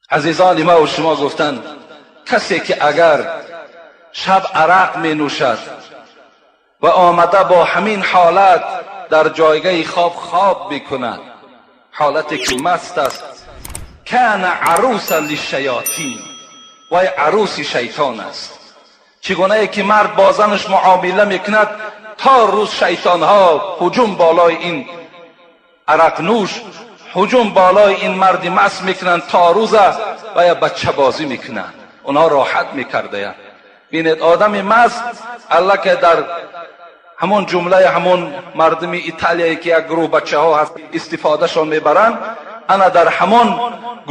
Азизони ма ва шумо, гуфтанд, касе ки агар шаб арақ менӯшад ва омада бо ҳамин ҳолат дар ҷойгаҳи хоб хоб мекунад, ҳолате ки маст аст, كان عروسا للشیاطین, вай аруси шайтон аст. Чӣ гунае ки мард бо занаш муомила мекунад, то рӯз шайтонҳо ҳуҷум болои ин арақнӯш, ҳуҷум болои ин марди маст мекунанд, то рӯза ва я бачабозӣ мекунанд, онҳо роҳат мекардаянд. Бинед, одами маст аллакай дар ҳамон ҷумлаи ҳамон мардуми Италияе ки як гурӯҳ бачаҳо ҳаст, истифодашон мебаранд, ана дар ҳамон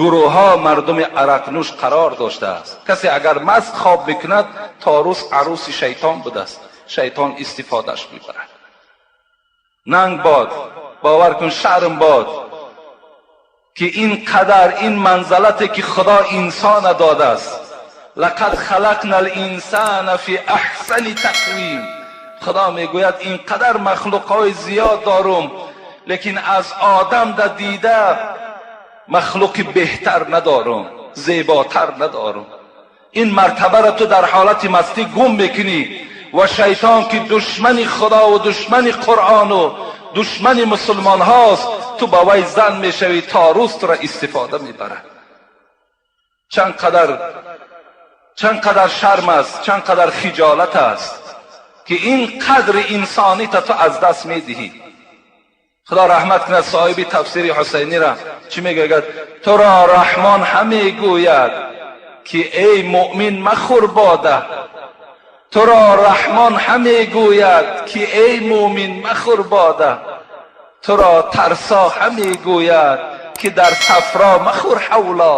гурӯҳҳо мардуми арақнӯш қарор доштааст. Касе агар маст хоб мекунад, то рӯз аруси шайтон будааст, шайтон истифодаш мебарад. Нанг бод, бовар кун, шарм бод, ки ин қадар ин манзалате ки Худо инсона додааст. لقد خلقنا الإنسان في أحسن تقویم. Худо мегӯяд, ин қадар махлуқҳои зиёд дорум, лекин аз одам да дида махлуқи беҳтар надорум, зеботар надорум. Ин мартабаро ту дар ҳолати мастӣ гум мекунӣ ва шайтон, ки душмани Худо ва душмани Қуръону душмани мусулмонҳост, ту ба вай зан мешавӣ, то рӯз туро истифода мебарад. Чанд қадар, чанд қадар шарм аст, чанд қадар хиҷолат аст, ки ин қадри инсонита ту аз даст медиҳӣ. Худо раҳмат кунад соҳиби тафсири Ҳусайнира, чӣ мегӯяд? Туро Раҳмон ҳамегӯяд, ки эй муъмин, махӯр бода. Туро Раҳмон ҳамегӯяд, ки эй муъмин, махӯр бода. Туро тарсо ҳамегӯяд, ки дар сафро махӯр ҳавло.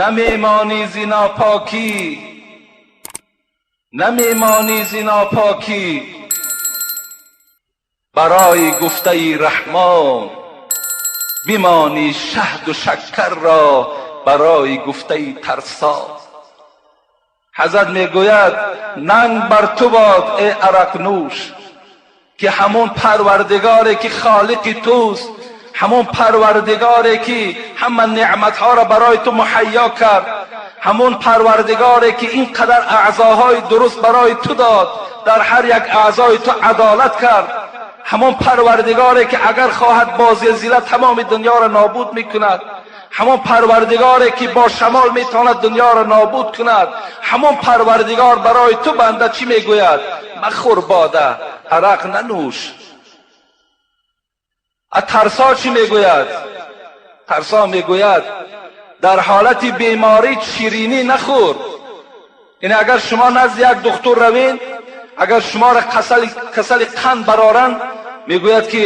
Намемонӣ зи нопокӣ, намемонӣ зи нопокӣ барои гуфтаи Раҳмон, бимонӣ шаҳду шаккарро барои гуфтаи тарсо. Ҳазрат мегӯяд, нанг бар ту бод, эй арақнӯш, ки ҳамон Парвардигоре ки холиқи туст, ҳамон Парвардигоре ки ҳама неъматҳоро барои ту муҳайё кард, ҳамон Парвардигоре ки ин қадар аъзоҳои дуруст барои ту дод, дар ҳар як аъзои ту адолат кард, ҳамон Парвардигоре ки агар хоҳад, бо зилзила тамоми дунёро нобуд мекунад, ҳамон Парвардигоре ки бо шамол метавонад дунёро нобуд кунад, ҳамон Парвардигор барои ту, банда, чӣ мегӯяд? Махӯр бода, арақ нанӯш. А тарсо чӣ мегӯяд? Тарсо мегӯяд, дар ҳолати беморӣ ширинӣ нахӯр. Ин агар шумо назди як духтур равед, агар шуморо касали қанд бароранд, мегӯяд, ки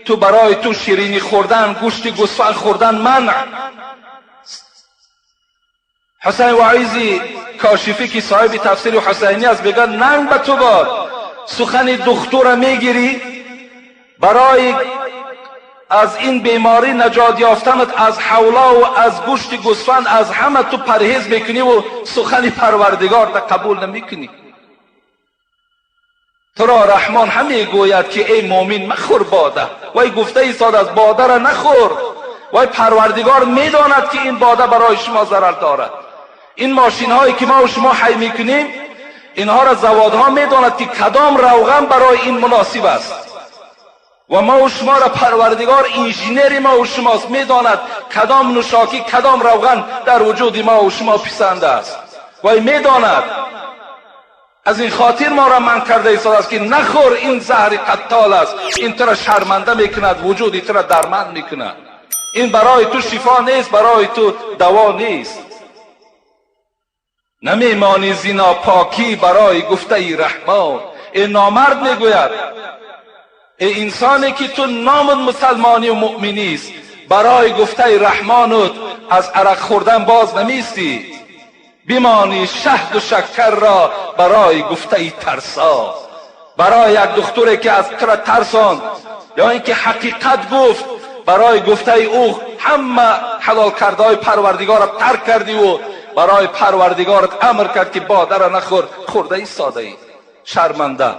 ту барои ту ширинӣ хӯрдан, гӯшти гӯсфанд хӯрдан манъ. Ҳусайн Воизи Кошифӣ, ки соҳиби тафсири Ҳусайнӣ аст, мегӯяд, нанг ба ту бод, сухани духтура мегирӣ, барои аз ин беморӣ наҷот ёфтанат аз ҳавлову аз гӯшти гӯсфанд, аз ҳама ту парҳез мекуниву сухани Парвардигорда қабул намекунӣ. Туро Раҳмон ҳамегӯяд, ки эй муъмин, махӯр бода. Вай гуфта истодааст, бодара нахӯр. Вай Парвардигор медонад, ки ин бода барои шумо зарар дорад. Ин мошинҳое ки мо шумо ҳай мекунем, инҳоро заводҳо медонад, ки кадом равған барои ин муносиб аст. Ва мову шуморо Парвардигор инженери мову шумост, медонад, кадом нӯшокӣ, кадом равған дар вуҷуди мову шумо писанд аст, вай медонад. Аз ин хотир моро манъ карда истодааст, ки нахӯр, ин заҳри қаттол аст, ин туро шарманда мекунад, вуҷуди туро дарманд мекунад, ин барои ту шифо нест, барои ту даво нест. Намемонӣ зи нопокӣ барои гуфтаи Раҳмон. Э номард, мегӯяд, э инсоне ки ту номат мусалмонию муъминист, барои гуфтаи Раҳмонут аз арақ хӯрдан боз намеистӣ. Бимонӣ шаҳду шаккарро барои гуфтаи тарсо. Барои як духтуре ки аз тура тарсон ё ин ки ҳақиқат гуфт, барои гуфтаи ӯ ҳама ҳалолкардаҳои Парвардигорро тарк кардиву барои Парвардигорат амр кард, ки бодара нахӯр, хӯрда истодаӣ, шарманда.